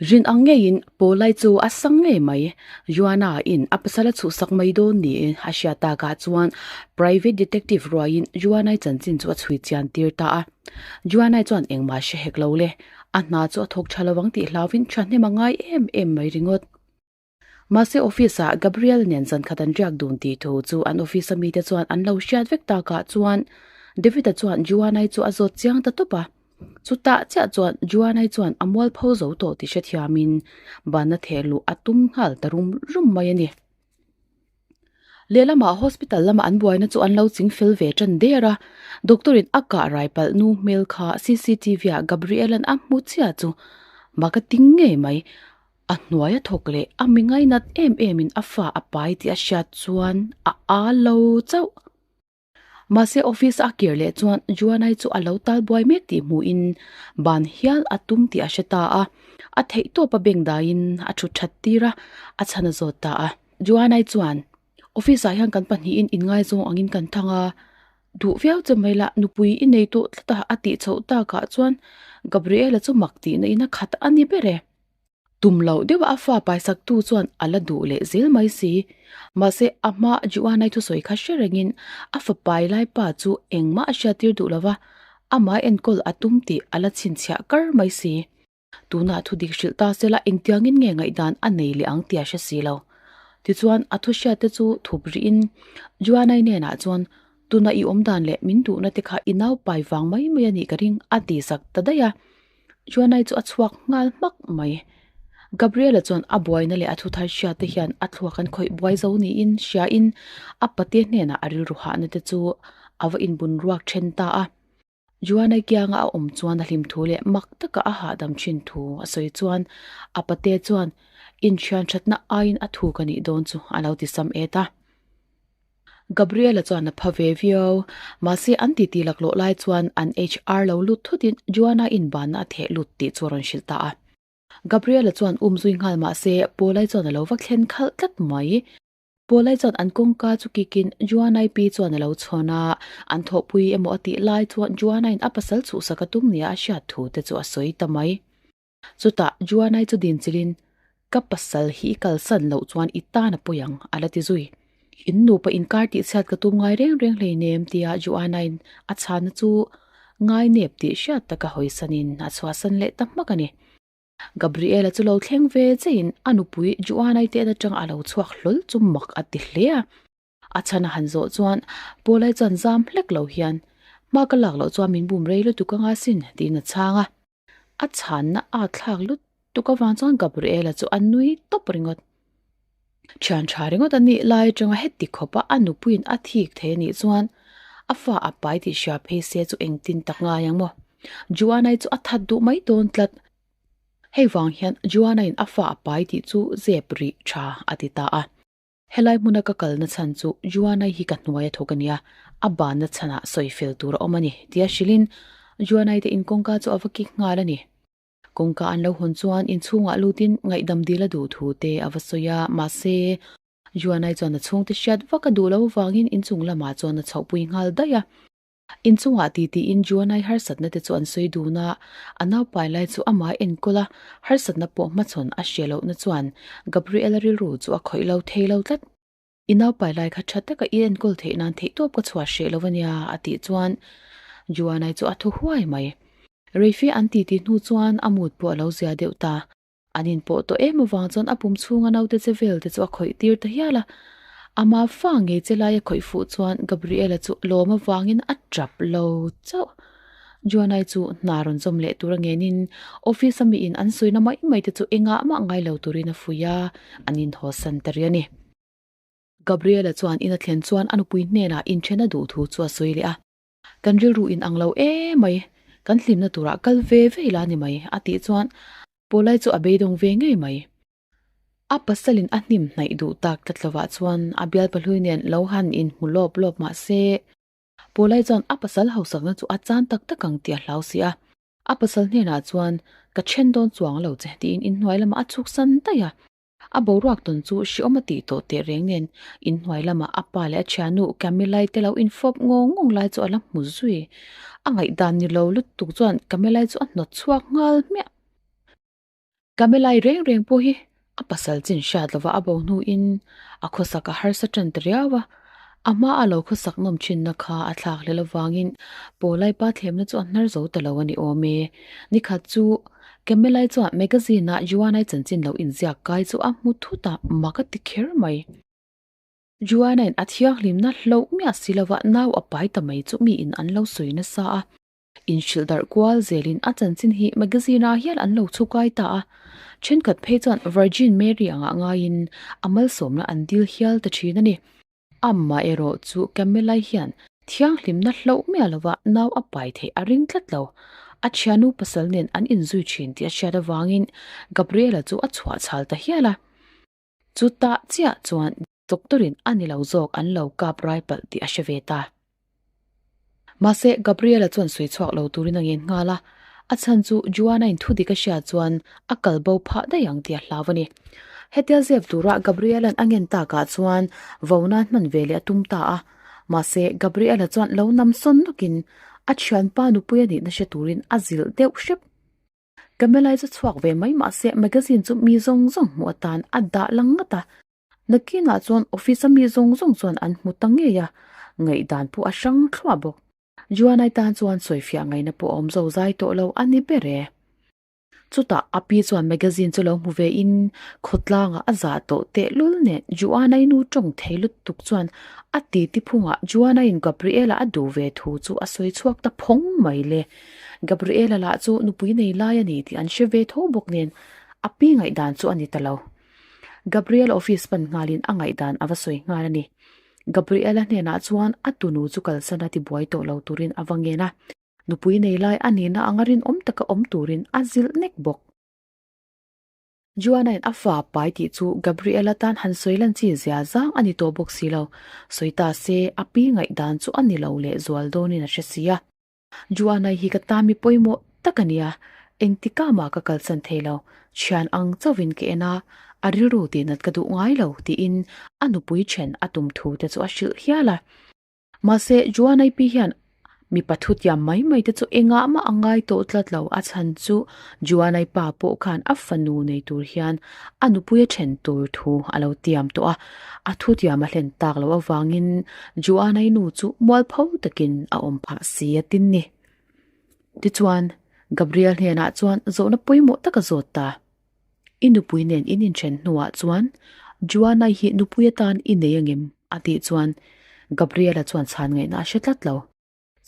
Rin ang ngeiin Paulai chu a sang ngei mai. Joanna in a pasal a chhuhsak mai dawn niin a hriat takah chuan private detective ruaiin Joanna-i chanchin chu a chhui chian tir ta a. Joanna-i chuan engmah hre hek lo le, a hna chu a thawk tha lo ang tih hlauhin thahnem a ngai em em mai ringawt. Mahse office ah Gabriel nen zan khat an riak dun tih thu chu an office a mite chuan an lo hriat vek takah chuan David-a chuan Joanna-i chu a zawt chiang ta tawp a. Chutah chiah chuan Joanna-i chuan a mualpho zo tawh tih hrethiamin banna theh luh a tum nghal ta rum rum mai a ni. Lehlamah hospital lama an buaina chu an lo ching fel ve tan der a, doctor in a kah rai palh nu hmel kha cctv ah Gabriel-a'n a hmu chiah chu mak a ting ngei mai. A hnuai a thawk leh a mi ngainat em em in a fa a pai tih a hriat chuan a a lo chauh. Mahse office a kir leh chuan Juanai chu a lo tal buai mek tih hmuh in ban hial a tum tih a hre ta a, a theih tawp a beng daiin a thut that tir a, a chhan a zawt ta a. Juanai chuan office ah hian kan pahnihin inngaizawng angin kan thang a, duh viau che mai lah nupui i nei tawh tlat a a tih chhoh takah chuan Gabriela chu mak tihna in a khat a ni ber e. Tum loh deuh a fa paisaktu chuan a la duh leh zel mai si. Mahse, a hma Juanai thusawi kha hre rengin a fa pai lai pa chu engmah a hriattir duh lo va, amah enkawl a tum tih a la chhinchhiah kar mai si. Tunah thu dik hrilh ta sela engtiangin nge ngaihdan a nei leh ang tih a hre si lo. Tichuan, a thu hriatte chu thup rihin Juanai hnenah chuan tuna i awm dan leh min duhna te kha i nau pai vang mai mai a nih ka ring a ti sak ta daih a. Joanna-i chu a chhuak nghal hmak mai. Gabriela chuan a buaina leh a thuthar hriat te hian a thluak an khawih buai zo niin hriain a pate hnenah a rilru hahna te chu a va inbun ruak then ta a. Joanna-i kianga a awm chuan a hlim thu leh mak taka a hahdam thin thu a sawi chuan a pate chuan inthian thatna aiin a thuk a nih dawn chu a lo ti sam et a. Gabriela chuan a pha ve viau. Mahse an titi laklawh lai chuan an HR lo lut thutin Joanna in banna a theh lut tih chu a rawn hrilh ta a. Gabriela chuan um zui nghal mahse Paulai chuan a lo va thlen khalh tlat mai. Paulai chuan an kawngka chu kikin Joanna-i pi chuan a lo chhawn a, an thawhpui emaw a tih lai chuan Joanna-in a pasal chhuhsak a tum nia a hriat thu te chu a sawi ta mai. Chutah Juanai chu din chilhin, Ka pasal hi i kalsan loh chuan i tan a pawi ang, a la ti zui. In nupa inkar tihchhiat ka tum ngai reng reng hleinem, tia Juanai'n a chhanna chu ngai nep tih hriat taka hawisanin a chhuahsan leh ta hmak a ni. Gabriela chu lo thleng ve chein a nupui Juanai te atang a lo chhuak hlawl chu mak a ti hle a. A chhan a han zawh chuan Paulai chuan zam hlek lo hian, Hma ka lak loh chuan min bum rei lutuk anga sin, tiin a chhang a. A chhanna a thlak lutuk avang chuan Gabriela chu a nui tawp ringawt. Thian tha ringawt a nih lai atanga heti khawpa a nupuiin a thik thei a nih chuan a fa a pai tih hria phei se chu engtin tak ngai ang maw? Joanna-i chu a that duh mai dawn tlat. Hei vang hian Joanna-in a fa a pai tih chu zep rih tha a ti ta a. Helai hmuna ka kalna chhan chu Juanai hi ka hnuai a thawk a nia, a banna chhanah sawi fel tur a awm a ni, tia hrilhin Juanai te in kawngka chu a va kik nghal a ni. Kawngka an lo hawn chuan inchhungah lutin ngaihdam dil a duh thu te a va sawi a, mahse Juanai chuan a chhungte hriat vak a duh lo avangin inchung lamah chuan a chhohpui nghal daih a. Inchungah ti tiin Juanai harsatna te chu an sawi dun a, a naupai lai chu amah enkawl a, harsatna pawh hmachhawn a hre lohna chuan Gabriela rilru chu a khawih lo thei lo tlat. I naupai lai kha tha taka i enkawl theih nan theihtawp ka chhuah hreh lo ania a tih chuan Juanai chu a thaw huai mai. Reife an titi hnu chuan a mood pawh a lo zia deuh ta. An inpawh tawh em avang chuan a pum chhunga naute che vel te chu a khawih tir ta hial a. Ama fa ngei che laia khawih fuh chuan Gabriela chu lawm avangin a tap lo chauh. Joanai chu hna rawn zawm leh tur a ngenin office a miin an sawina mai mai te chu engah mah ngai lo turin a fuih a, an inhawsan ta rih a ni. Gabriela chuan in a thlen chuan a nupui hnenah inthen a duh thu chu a sawi leh a. Kan rilru in ang lo emai, kan hlimna turah kal ve ve ila ni mai, a tih chuan Paulai chu a beidawng ve ngei mai. A pasalin a hnim hnaih duh tak tlat lovah chuan a bial pahlui nen lo han inhmu lawp lawp mah se, Paulai chuan a pasal hausakna chu a chan tak tak ang tih a hlau si a. A pasal hnenah chuan, Ka then dawn chuang lo che, tiin inhnuai lamah a chhuksan daih a. A boruak tawn chu hreawm a tih tawh teh reng nen inhnuai lamah a pa leh a thiannu Camilla-i te lo infawp ngawng ngawng lai chu a la hmu zui. A ngaihdan ni lo lutuk chuan Camilla-i chu a hnawt chhuak nghal hmiah. Camilla-i reng reng pawh hi a pasal chin hriat lova a bo hnuin a khawsak a harsa tan ta riau a, a hma a lo khawsak nawm thinna kha a thlak hlel avangin Paulai pa thlemna chu a hnar zo ta lo a ni awm e. Nikhat chu Camilla-i chuan magazine-ah Joanna-i chanchin lo inziak kai chu a hmu thut a, mak a ti kher mai. Joanna-in a thianghlimna hloh miah si lova nau a pai ta mai chu miin an lo sawi nasa a. Inhrilh darh kual zelin a chanchin hi magazine-ah hian an lo chhukai ta a, thenkhat phei chuan Virgin Mary angah ngaiin a malsawmna an dil hial ta thin a ni. Amah erawh chu Camilla-i hian thianghlimna hloh miah lova nau a pai theih a ring tlat lo. A thiannu pasal nen an inzui thin tih a hriat avangin Gabriela chu a chhuah chhal ta hial a. Chutah chiah chuan Doctor-in a ni lo zawk an lo kap rai palh tih a hre ve ta. Mahse, Gabriela chuan sawi chhuak lo turin a ngen nghal a, a chhan chu Joanna-in thu dik a hriat chuan a kal bo phah daih ang tih a hlau a ni. Hetia zep tura Gabriela'n a ngen takah chuan vo nan hman ve leh a tum ta a, mahse, Gabriela chuan lo nam sawn nawkin a thianpa nupui a nihna hre turin a zilh deuh hrep. Camilla-i chu chhuak ve mai mahse magazine chu mi zawng zawng hmuh atan a dah lang ngat a. Nakinah chuan office a mi zawng zawng chuan an hmu ta ngei a, ngaihdan pawh a hrang thluah bawk. Joanna-i tan chuan sawifiah ngaihna pawh a awm zo zai tawh lo a ni ber e. Chutah a pi chuan magazine chu lo hmu ve in khawtlangah a zah tawh tehlul nen Joanna-i nu tawng thei lutuk chuan a titi phungah Joanna-in Gabriela a duh ve thu chu a sawi chhuak ta phawng mai le. Gabriela lah chu nupui nei lai a ni tih an hre ve tho bawk nen a pi ngaihdan chu a ni ta lo. Gabriel office pan nghalin a ngaihdan a va sawi nghal a ni. Gabriela hnenah chuan a tunu chu kalsan a tibuai tawh lo turin a va ngen a, nupui nei lai a nihna anga rinawm taka awm turin a zilh nek bawk. Joanna-in a fa pai tih chu Gabriela tan han sawi lan chi zia zang a ni tawh bawk si lo. Sawi ta se, a pi ngaihdan chu a ni lo leh zual dawnin a hre si a. Joanna hi ka tan mi pawimawh tak a nia, engtika mah ka kalsan thei lo, thian ang chauhin ka en a, a rilru tihnat ka duh ngai lo tiin a nupui then a tum thu te chu a hrilh hial a. Mahse, Joanna-i pi hian mipa thutiam mai mai te chu engah mah a ngai tawh tlat lo, a chhan chu Joanna-i pa pawh khan a fanu nei tur hian a nupui a then tur thu a lo tiam tawh a, A thutiam a hlen tak loh avangin Joanna-i nu chu mualpho takin a awm phah si a tin ni. Tichuan, Gabriel hnenah chuan zawhna pawimawh tak a zawt ta. I nupui nen in inthen hnuah chuan Joanna-i hi nupui atan i nei angem? a tih chuan Gabriel-a chuan chhan ngaihna a hre tlat lo.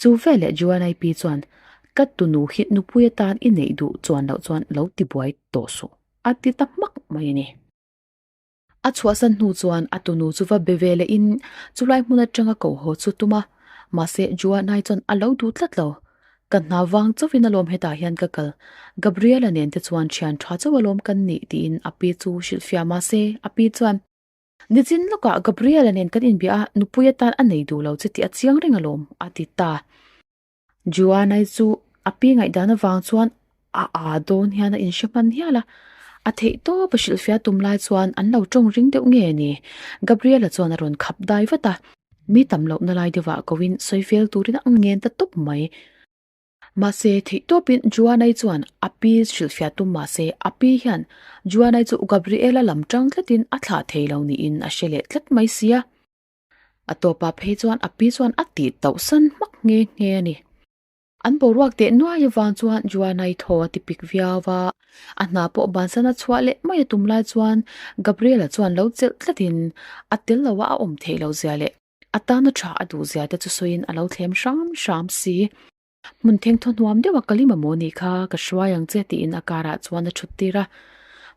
Chu veleh Joanna-i pi chuan, Ka tunu hi nupui atan i neih duh chuan loh chuan lo tibuai tawh suh, a ti ta hmak mai a ni. A chhuahsan hnu chuan a tunu chu va be ve leh in chulai hmun atanga ko haw chu tum a, mahse Joanna-i chuan a lo duh tlat lo. Ka hna vang chauhin alawm hetah hian ka kal, Gabriela nen te chuan thian tha chauh alawm kan nih tiin a pi chu hrilhfiah mahse a pi chuan, Nichin lawkah Gabriela nen kan inbia a, nupui atan a nei duh lo che tih a chiang reng alawm a ti ta. Joanna-i chu a pi ngaihdan avang chuan a aa dawn hian a inhre hman hial a, a theih tawp a hrilhfiah tum lai chuan an lo tawng ring deuh nge ni? Gabriela chuan a rawn khap dai vat a, mi tam lohna lai deuhah koin sawi fel turin a ngen ta tawp mai. Mahse, theih tawpin Joanna-i chuan a pi hrilhfiah tum mahse a pi hian Joanna-i chu Gabriela lam tang tlatin a thlah thei lo niin a hre leh tlat mai sia. A tawpah phei chuan a pi chuan a tih tauh san hmak nghe nghe a ni. An boruak teh nuai avang chuan Joanna-i thaw a ti pik viau va, a hna pawh bansan a chhuah leh mai a tum lai chuan Gabriel-a chuan lo chelh tlatin a tel loa a awm theih loh zia leh a tana tha a duh zia te chu sawiin a lo thlem hram hram si. Hmun thengthaw hnuam deuha ka lim amaw nih kha ka hruai ang che tiin a car ah chuan a thut tir a,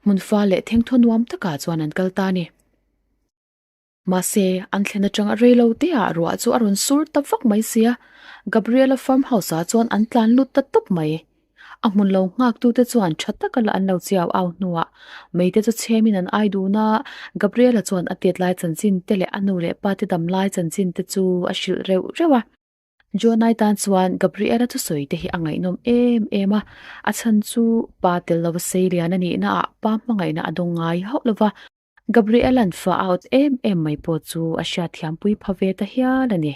hmun fa leh thengthaw nuam takah chuan an kal ta a ni. Mahse, an thlen atanga rei lo te ah ruah chu a rawn sur ta vak mai sia, Gabriela farm house ah chuan an tlan lut ta tawp mai. A hmun lo nghak tu te chuan tha taka la an lo chiau au hnuah mei te chu chhem in an ai dun a, Gabriela chuan a tet lai chanchin te leh a nu leh pa te dam lai chanchin te chu a hrilh reuh reuh a. Joanai tan chuan Gabriela thusawi te hi a ngaihnawm em em a, a chhan chu pa tel lova sei lian a nihna ah pa hmangaihna a dawng ngai hauh lova, Gabriela'n fa a awt em em mai pawh chu a hriatthiampui pha ve ta hial a ni.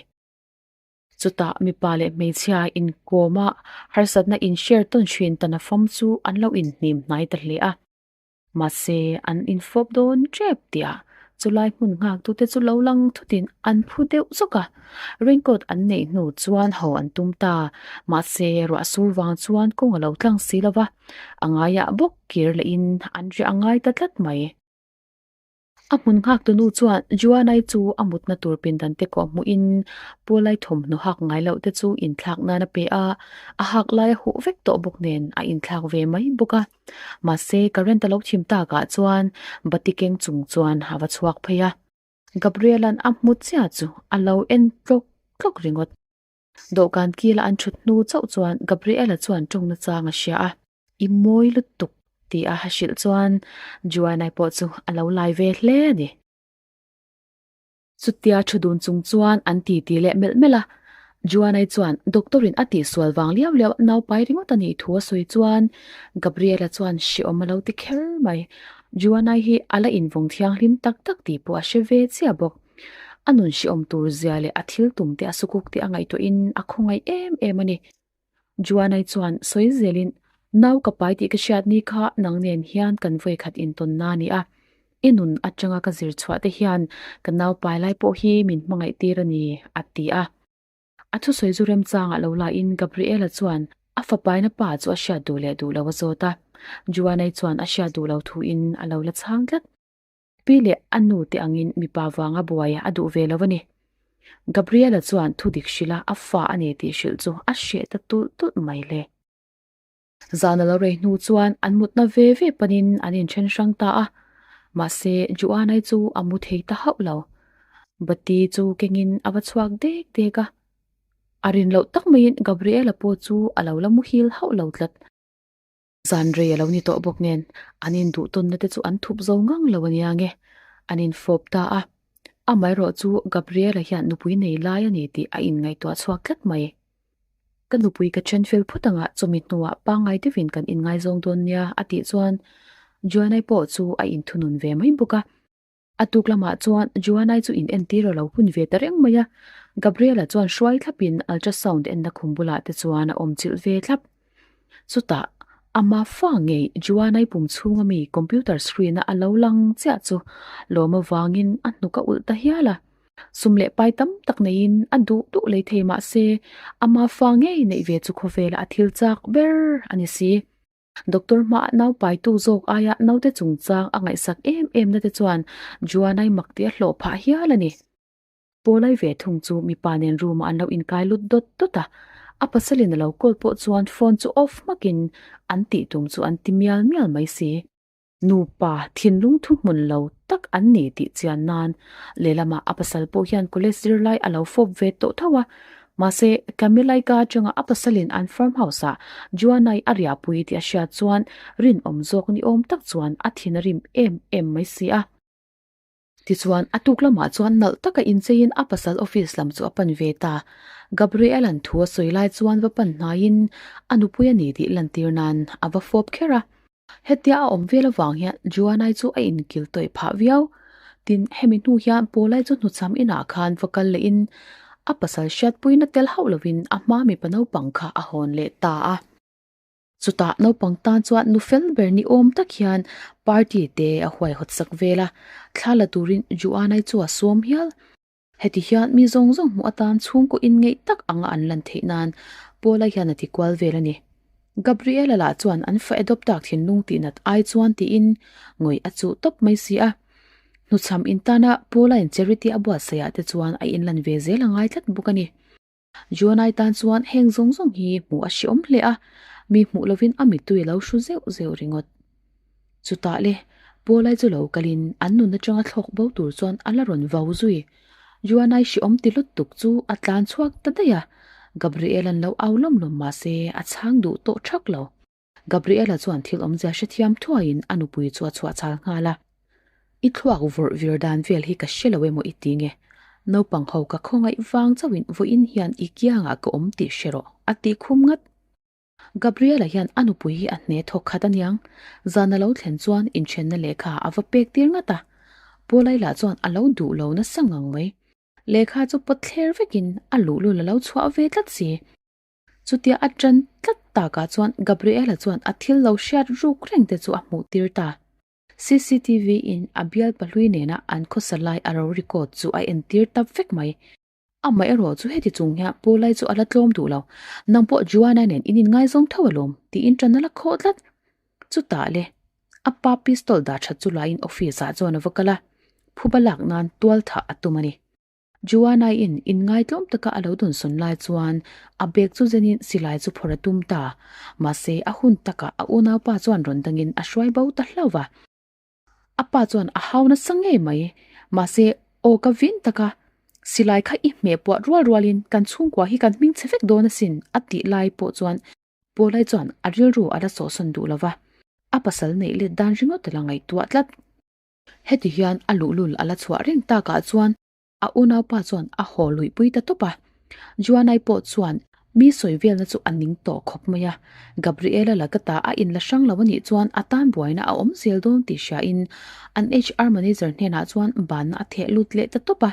Chutah mipa leh hmeichhia inkawma harsatna inshare tawn thin tana fam chu an lo inhnim hnai ta hle a. Mahse, an infawp dawn tep tihah chulai hmun nghaktute chu lo lang thutin an phu deuh zawk a. Raincoat an neih hnu chuan ho an tum ta. Mahse, ruah sur vang chuan kawng a lo tlang si lo va, a ngaiah bawk kir lehin an riah a ngai ta tlat mai. A hmun nghaktu nu chuan Juanai chu a mutna tur pindan te kawh hmuhin Pawlai thawmhnaw hak ngai loh te chu inthlak nan a pe a, a hak lai a huh vek tawh bawk nen a inthlak ve mai bawk a. Mahse, current a lo thim takah chuan bati keng chung chuan a va chhuak phei a. Gabriela'n a hmu chiah chu a lo en tlawk tlawk ringawt. Dawhkan kila an thut hnu chauh chuan Gabriela chuan tawngna chang a hria a. I mawi lutuk tih a hrilh chuan Juanai pawh chu a lo lai ve hle a ni. Chutia thu dun chung chuan an ti ti leh melh melh a. Juanai chuan doctor in a tihsual vang liau liau nau pai ringawt a nih thu a sawi chuan Gabriela chuan hreawm a lo ti kher mai. Juanai hi a la invawng thianghlim tak tak tih pawh a hre ve chiah bawk. A nun hreawm tur zia leh a thil tum te a sukuk te a ngaihtuahin a khawngaih em em a ni. Juanai chuan sawi zelin, Nau ka pai tih ka hriat ni kha nang nen hian kan vawikhat intawnna a ni a. I nun atanga ka zir chhuah te hian ka nau pai lai pawh hi min hmangaih tir a ni, a ti a. A thusawi zu remchangah lo lain Gabriela chuan a fapaina pa chu a hriat duh leh duh lo a zawt a. Juanai chuan a hriat duh lo thuin a lo la chhang tlat. Pi leh a nu te angin mipa vanga buai a duh ve lo a ni. Gabriela chuan thu dik hrilh a, a fa a ni tih hrilh chu a hreh ta tulh tulh mai le. Zan a lo rei hnu chuan an mutna ve ve panin an inthen hrang ta a, mahse Juanai chu a mu thei ta hauh lo. Bati chu kengin a va chhuak dek dek a, a rin loh tak maiin Gabriela pawh chu a lo la muhil hauh lo tlat. Zan rei a lo ni tawh bawk nen an induh tawnna te chu an thup zo ngang lo a nia nge, an infawp ta a. Amaherawh chu Gabriela hian nupui nei lai a ni tih a inngaihtuah chhuak tlat mai. Ka nupui ka then fel phut anga chumi hnuah pangngai deuhin kan inngaizawng dawn nia a tih chuan Joanai pawh chu a inthunun ve mai bawk a. A tuk lamah chuan Joanai chu in entir a lo hun ve ta reng mai a, Gabriela chuan hruai thlapin ultrasound enna khum bulah te chuan a awm chilh ve thlap. Chutah, ama fa ngei Joanai pum chhunga mi computer screen a a lo lang chiah chu lawm avangin a hnuk a ulh ta hial a. Sum leh pai tam tak neiin a duh duh lei thei mah se, ama fa ngei neih ve chu khawvela a thil chak ber a ni si. Doctor hmaah nau paitu zawk aia naute chungchang a ngaihsak em em na te chuan Juanai mak tih a hlawh phah hial a ni. Pawlai ve thung chu mipa nen room ah an lo inkai lut dawt dawt a, a pasalin a lo call pawh chuan phone chu off hmakin an tih tum chu an ti mial mial mai si. Nupa thinlung thuhmun lo tak an ni tih chian nan lehlamah a pasal pawh hian college zirlai a lo fawp ve tawh tho a, mahse Camilla-i ka atanga a pasalin an farm house-ah Joanna-i a riahpui tih a hriat chuan rinawm zawk ni awm tak chuan a thin a rim em em mai si a. Tichuan, a tuk lamah chuan nalh taka incheiin a pasal office lam chu a pan ve ta. Gabriel-a'n thu a sawi lai chuan va pan hnaiin a nupui a ni tih lantir nan a va fawp kher a. Hetia a awm vel avang hian Joanna-i chu a inkil tawih phah viau. Tin, hemi hnu hian Paula-i chu hnuchham inah khan va kal lehin a pasal hriatpuina tel hauh lovin a hma mipa naupang kha a hawn leh ta a. Chutah naupang tan chuan nu fel ber ni awm tak hian party te a huaihawt sak vel a, thla la turin Joanna-i chu a sawm hial. Heti hian mi zawng zawng hmuh atan chhungkaw inngeih tak anga an lan theih nan Paula hian a ti kual vel a ni. Gabriela lah chuan an fa adopt tak thinlung tih nat ai chuan tiin ngawih a chuh tawp mai si a. Hnuchham intana Paula-in charity a buatsaihah te chuan a inlan ve zel a ngai tlat bawk a ni. Joanai tan chuan heng zawng zawng hi hmuh a hreawm hle a, mi hmuh lovin a mittui a lo hru zeuh zeuh ringawt. Chutah le, Paulai chu lo kalin an nun atanga thlawk bo tur chuan a la rawn vau zui. Joanai hreawm ti lut tuk chu a tlan chhuak ta daih a, Gabriel-a'n lo au lawm lawm mah se a chhang duh tawh thak lo. Gabriela chuan thil awmzia hrethiam thuaiin a nupui chu a chhuah chhal nghal a. I thluak vawrh vir dan vel hi ka hre lo emaw i ti nge? Naupang ho ka khawngaih vang chauhin vawiin hian i kiangah ka awm tih hre rawh, a ti khum ngat. Gabriela hian a nupui hi a hne thawk khat aniang. Zan a lo thlen chuan inthenna lehkha a va pek tir ngat a. Paulai lah chuan a lo duh lo nasa ngang mai. Lehkha chu pawt thler vekin a luhlul a lo chhuah ve tlat si. Chutia a ṭan tlat takah chuan Gabriela chuan a thil lo hriat ruk reng te chu a hmuh tir ta. Cctv in a bial pahlui nena an khawsa lai a ro record chu a entir ta vek mai. Amah erawh chu heti chung hian Paulai chu a la tlawm duh lo. Nang pawh Joanna nen in inngaizawng tho alawm tiin ṭan a la khawh tlat. Chutah le, a pa pistol dah ṭhat chu laiin office ah chuan a va kal a, phuba lak nan tual thah a tum a ni. Joanna-in inngaitlawm taka a lo dawnsawn lai chuan a bag chu zenin silai chu phawrh a tum ta. Mahse, a hun takah a unaupa chuan rawn dangin a hruai bo ta hlauh va. A pa chuan a hau nasa ngei mai. Mahse, aw ka vin taka silai kha i hmeh puah rual rualin kan chhungkua hi kan hming chhe vek dawn asin a tih lai pawh chuan Paulai chuan a rilru a la sawhsawn duh lo va, a pasal neih let dan ringawt a la ngaihtuah tlat. Heti hian a luhlul a la chhuah reng takah chuan a unaupa chuan a haw luihpui ta tawp a. Juanai pawh chuan mi sawi velna chu a ning tawh khawp mai a, Gabriela laka ta a inla hrang lo anih chuan a tan buaina a awm zel dawn tih hriain an HR manager hnenah chuan banna a theh lut leh ta tawp a.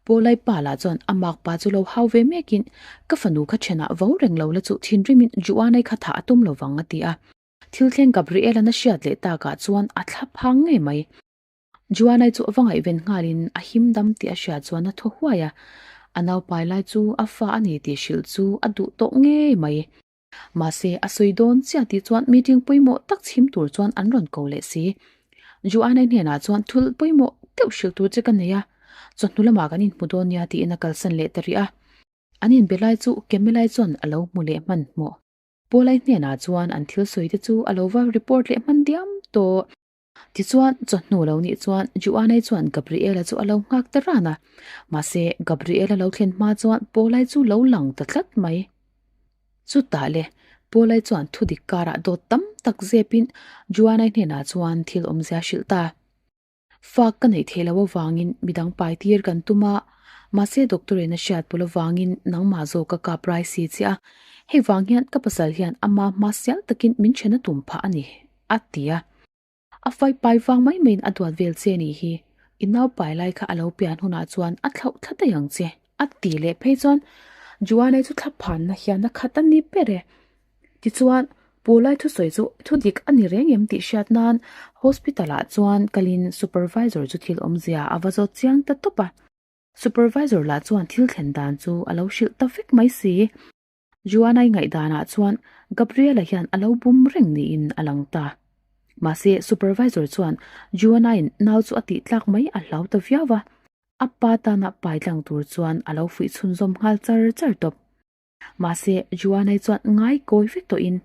Paulai pa lah chuan a makpa chu lo hau ve mekin ka fanu kha thenah vo reng lo la chu thinrimin Juanai kha thah a tum lo vang a ti a. Thil thleng Gabriel-a'n a hriat leh takah chuan a thla phang ngei mai. Joanna-i chu a va ngaihven nghalin a him dam tih a hriat chuan a thaw huai a, a naupai lai chu a fa a ni tih hrilh chu a duh tawh ngei mai. Mahse, a sawi dawn chiah tih chuan meeting pawimawh tak chhim tur chuan an rawn ko leh si. Joanna-i hnenah chuan thil pawimawh deuh hrilh tur che ka nei a, chawhnu lamah kan inhmu dawn nia tiin a kalsan leh ta rih a. An inbe lai chu Camilla-i chuan a lo hmu leh hmanhmawh. Paulai hnenah chuan an thil sawi te chu a lo va report leh hman diam tawh. Tichuan, chawhnu lo nih chuan Juanai chuan Gabriela chu a lo nghak ta ran a. Mahse, Gabriela lo thlen hma chuan Paulai chu lo lang ta tlat mai. Chutah le, Paulai chuan thudik karah dawt tam tak zepin Juanai hnenah chuan thil awmzia hrilh ta. Fak ka neih theih loh avangin midang pai tir kan tum a, mahse doctor in a hriat pawlh avangin nangmah zawk ka kap rai si che a, hei vang hian ka pasal hian ama hma sial takin min then a tum phah a ni, a ti a. A fai pai vang mai maiin a duat vel che ni hi, i nau pai lai kha a lo pian hunah chuan a thlauh thla daih ang che, a ti leh phei chuan Joanna-i chu thlaphanna hian a khat a ni ber e. Tichuan, Pu Lai thusawi chu thu dik a ni reng em tih hriat nan hospital ah chuan kalin supervisor chu thil awmzia a va zawt chiang ta tawp a. Supervisor lah chuan thil thlen dan chu a lo hrilh ta vek mai si. Joanna-i ngaihdanah chuan Gabriela hian a lo bum reng niin a lang ta. Mahse, supervisor chuan Joanna-in nau chu a tih tlak mai a hlau ta viau va, a pa tana pai tlang tur chuan a lo fuih chhunzawm nghal char char tawp. Mahse, Joanna-i chuan ngai kawi vek tawhin,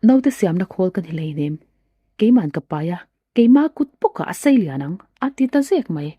Naute siamna khawl ka ni hleinem. Keiman ka pai a, keima kut bawkah a sei lian ang, a ti ta zek mai.